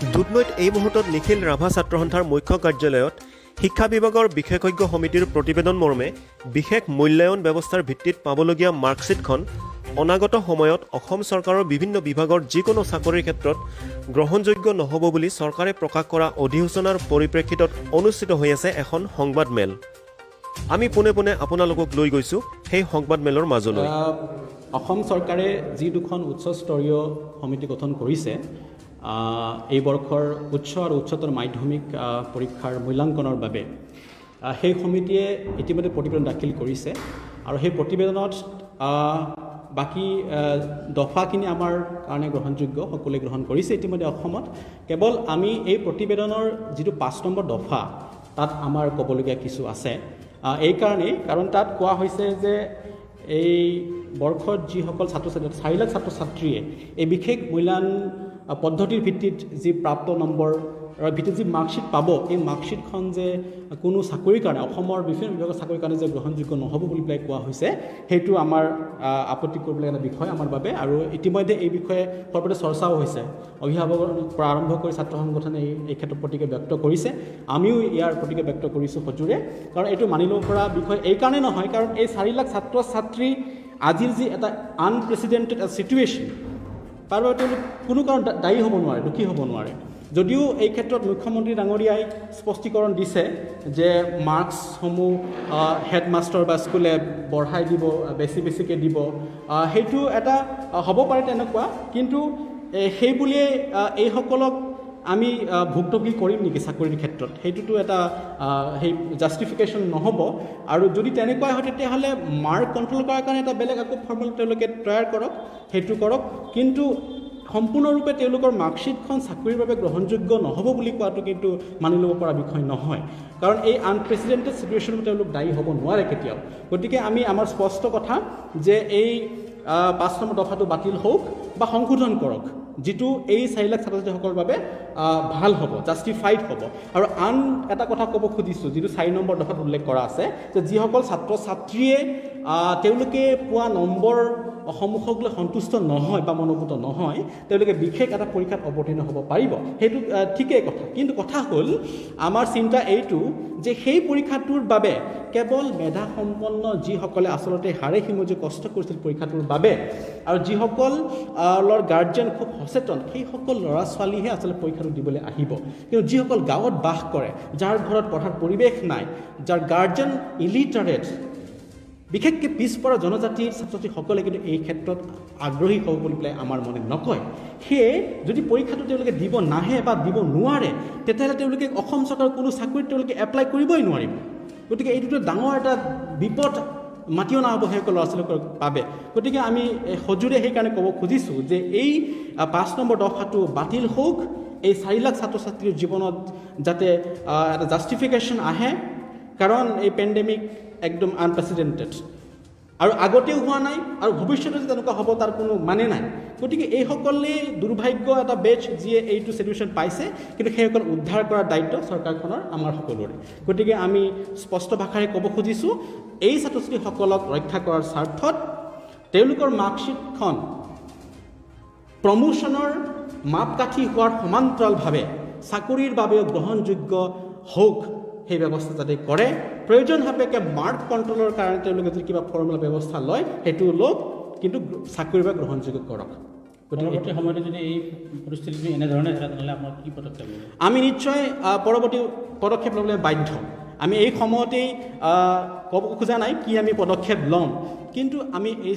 দুধনৈত এই মুহূৰ্তত নিখিল ৰাভা ছাত্ৰ সন্থাৰ মুখ্য কাৰ্যালয়ত শিক্ষা বিভাগৰ বিশেষজ্ঞ সমিতিৰ প্ৰতিবেদন মৰ্মে বিশেষ মূল্যায়ন ব্যৱস্থাৰ ভিত্তিত পাবলগীয়া মাৰ্কশ্বিটখন অনাগত সময়ত অসম চৰকাৰৰ বিভিন্ন বিভাগৰ যিকোনো চাকৰিৰ ক্ষেত্ৰত গ্ৰহণযোগ্য নহ'ব বুলি চৰকাৰে প্ৰকাশ কৰা অধিসূচনাৰ পৰিপ্ৰেক্ষিতত অনুষ্ঠিত হৈ আছে এখন সংবাদমেল। আমি পোনে পোনে আপোনালোকক লৈ গৈছোঁ সেই সংবাদমেলৰ মাজলৈ। অসম চৰকাৰে যি দুখন উচ্চস্তৰীয় সমিতি গঠন কৰিছে এই বৰ্ষৰ উচ্চ আৰু উচ্চতৰ মাধ্যমিক পৰীক্ষাৰ মূল্যাংকনৰ বাবে, সেই সমিতিয়ে ইতিমধ্যে প্ৰতিবেদন দাখিল কৰিছে আৰু সেই প্ৰতিবেদনত বাকী দফাখিনি আমাৰ কাৰণে গ্ৰহণযোগ্য, সকলোৱে গ্ৰহণ কৰিছে ইতিমধ্যে অসমত। কেৱল আমি এই প্ৰতিবেদনৰ যিটো 5 নম্বৰ দফা, তাত আমাৰ ক'বলগীয়া কিছু আছে। এইকাৰণেই, কাৰণ তাত কোৱা হৈছে যে এই বৰ্ষত যিসকল ছাত্ৰ ছাত্ৰী, 4 লাখ ছাত্ৰ ছাত্ৰীয়ে এই বিশেষ মূল্যায়ন পদ্ধতিৰ ভিত্তিত যি প্ৰাপ্ত নম্বৰৰ ভিত্তিত যি মাৰ্কশ্বিট পাব, এই মাৰ্কশ্বিটখন যে কোনো চাকৰিৰ কাৰণে, অসমৰ বিভিন্ন বিভাগৰ চাকৰিৰ কাৰণে যে গ্ৰহণযোগ্য নহ'ব বুলি পেলাই কোৱা হৈছে, সেইটো আমাৰ আপত্তি কৰিবলগীয়া এটা বিষয় আমাৰ বাবে। আৰু ইতিমধ্যে এই বিষয়ে সৰ্বতে চৰ্চাও হৈছে। অভিভাৱকৰ পৰা আৰম্ভ কৰি ছাত্ৰ সংগঠনে এই ক্ষেত্ৰত প্ৰতিক্ৰিয়া ব্যক্ত কৰিছে। আমিও ইয়াৰ প্ৰতিক্ৰিয়া ব্যক্ত কৰিছোঁ সজোৰে, কাৰণ এইটো মানি ল'ব পৰা বিষয় এইকাৰণে নহয়, কাৰণ এই 4 লাখ ছাত্ৰ ছাত্ৰী আজিৰ যি এটা আনপ্ৰেচিডেণ্টেড চিটুৱেশ্যন, তাৰ বাবে তেওঁলোক কোনো কাৰণ দায়ী হ'ব নোৱাৰে, দোষী হ'ব নোৱাৰে। যদিও এই ক্ষেত্ৰত মুখ্যমন্ত্ৰী ডাঙৰীয়াই স্পষ্টীকৰণ দিছে যে মাৰ্কছসমূহ হেডমাষ্টৰ বা স্কুলে বঢ়াই দিব, বেছি বেছিকৈ দিব, সেইটো এটা হ'ব পাৰে তেনেকুৱা। কিন্তু সেই বুলিয়েই এইসকলক আমি ভুক্তভোগী কৰিম নেকি চাকৰিৰ ক্ষেত্ৰত? সেইটোতো এটা সেই জাষ্টিফিকেশ্যন নহ'ব। আৰু যদি তেনেকুৱাই হয়, তেতিয়াহ'লে মাৰ্ক কণ্ট্ৰল কৰাৰ কাৰণে এটা বেলেগ আকৌ ফৰ্মুলা তেওঁলোকে তৈয়াৰ কৰক, সেইটো কৰক। কিন্তু সম্পূৰ্ণৰূপে তেওঁলোকৰ মাৰ্কশ্বিটখন চাকৰিৰ বাবে গ্ৰহণযোগ্য নহ'ব বুলি কোৱাটো কিন্তু মানি ল'ব পৰা বিষয় নহয়, কাৰণ এই আনপ্ৰেচিডেণ্টেড চিটুৱেশ্যনত তেওঁলোক দায়ী হ'ব নোৱাৰে কেতিয়াও। গতিকে আমি আমাৰ স্পষ্ট কথা যে এই 5 নম্বৰ দফাটো বাতিল হওক বা সংশোধন কৰক, যিটো এই 4 লাখ ছাত্ৰ ছাত্ৰীসকলৰ বাবে ভাল হ'ব, জাষ্টিফাইড হ'ব। আৰু আন এটা কথা ক'ব খুজিছোঁ, যিটো 4 নম্বৰ দফাত উল্লেখ কৰা আছে যে যিসকল ছাত্ৰ ছাত্ৰীয়ে তেওঁলোকে পোৱা নম্বৰ সমূহক লৈ সন্তুষ্ট নহয় বা মনোভূত নহয়, তেওঁলোকে বিশেষ এটা পৰীক্ষাত অৱতীৰ্ণ হ'ব পাৰিব। সেইটো ঠিকেই কথা। কিন্তু কথা হ'ল, আমাৰ চিন্তা এইটো যে সেই পৰীক্ষাটোৰ বাবে কেৱল মেধাসম্পন্ন, যিসকলে আচলতে হাড়ে হিমজুৱে কষ্ট কৰিছিল পৰীক্ষাটোৰ বাবে আৰু যিসকলৰ গাৰ্জেন খুব সচেতন, সেইসকল ল'ৰা ছোৱালীহে আচলতে পৰীক্ষাটো দিবলৈ আহিব। কিন্তু যিসকল গাঁৱত বাস কৰে, যাৰ ঘৰত পঢ়াৰ পৰিৱেশ নাই, যাৰ গাৰ্জেন ইলিটাৰেট, বিশেষকৈ পিছপৰা জনজাতিৰ ছাত্ৰ ছাত্ৰীসকলে কিন্তু এই ক্ষেত্ৰত আগ্ৰহী হ'ব বুলি পেলাই আমাৰ মনে নকয়। সেয়ে যদি পৰীক্ষাটো তেওঁলোকে দিব নাহে বা দিব নোৱাৰে, তেতিয়াহ'লে তেওঁলোকে অসম চৰকাৰৰ কোনো চাকৰিত তেওঁলোকে এপ্লাই কৰিবই নোৱাৰিব। গতিকে এইটোতো ডাঙৰ এটা বিপদ মাতি অনা হ'ব সেইসকল ল'ৰা ছোৱালীৰ বাবে। গতিকে আমি এই সজোৰে সেইকাৰণে ক'ব খুজিছোঁ যে এই 5 নম্বৰ দফাটো বাতিল হওক, এই 4 লাখ ছাত্ৰ ছাত্ৰীৰ জীৱনত যাতে এটা জাষ্টিফিকেশ্যন আহে, কাৰণ এই পেণ্ডেমিক একদম আনপ্ৰেচিডেণ্টেড আৰু আগতেও হোৱা নাই আৰু ভৱিষ্যতে যে তেনেকুৱা হ'ব তাৰ কোনো মানে নাই। গতিকে এইসকলেই দুৰ্ভাগ্য এটা বেচ যিয়ে এইটো চিটুৱেশ্যন পাইছে, কিন্তু সেইসকল উদ্ধাৰ কৰাৰ দায়িত্ব চৰকাৰখনৰ, আমাৰ সকলোৰে। গতিকে আমি স্পষ্ট ভাষাৰে ক'ব খুজিছোঁ, এই ছাত্ৰ ছাত্ৰীসকলক ৰক্ষা কৰাৰ স্বাৰ্থত তেওঁলোকৰ মাৰ্কশ্বিটখন প্ৰমোশ্যনৰ মাপকাঠি হোৱাৰ সমান্তৰালভাৱে চাকৰিৰ বাবেও গ্ৰহণযোগ্য হওক, সেই ব্যৱস্থা যাতে কৰে। প্ৰয়োজন সাপেক্ষে মাৰ্ক কণ্ট্ৰলৰ কাৰণে তেওঁলোকে যদি কিবা ফৰ্মুলা ব্যৱস্থা লয়, সেইটো লওক, কিন্তু চাকৰিৰ বাবে গ্ৰহণযোগ্য কৰক। গতিকে পৰৱৰ্তী সময়ত যদি এই পৰিস্থিতিটো এনেধৰণে থাকে, তেনেহ'লে আপোনাৰ কি পদক্ষেপ ল'ব? আমি নিশ্চয় পৰৱৰ্তী পদক্ষেপ ল'বলৈ বাধ্য। আমি এই সময়তেই ক'ব খোজা নাই কি আমি পদক্ষেপ ল'ম, কিন্তু আমি এই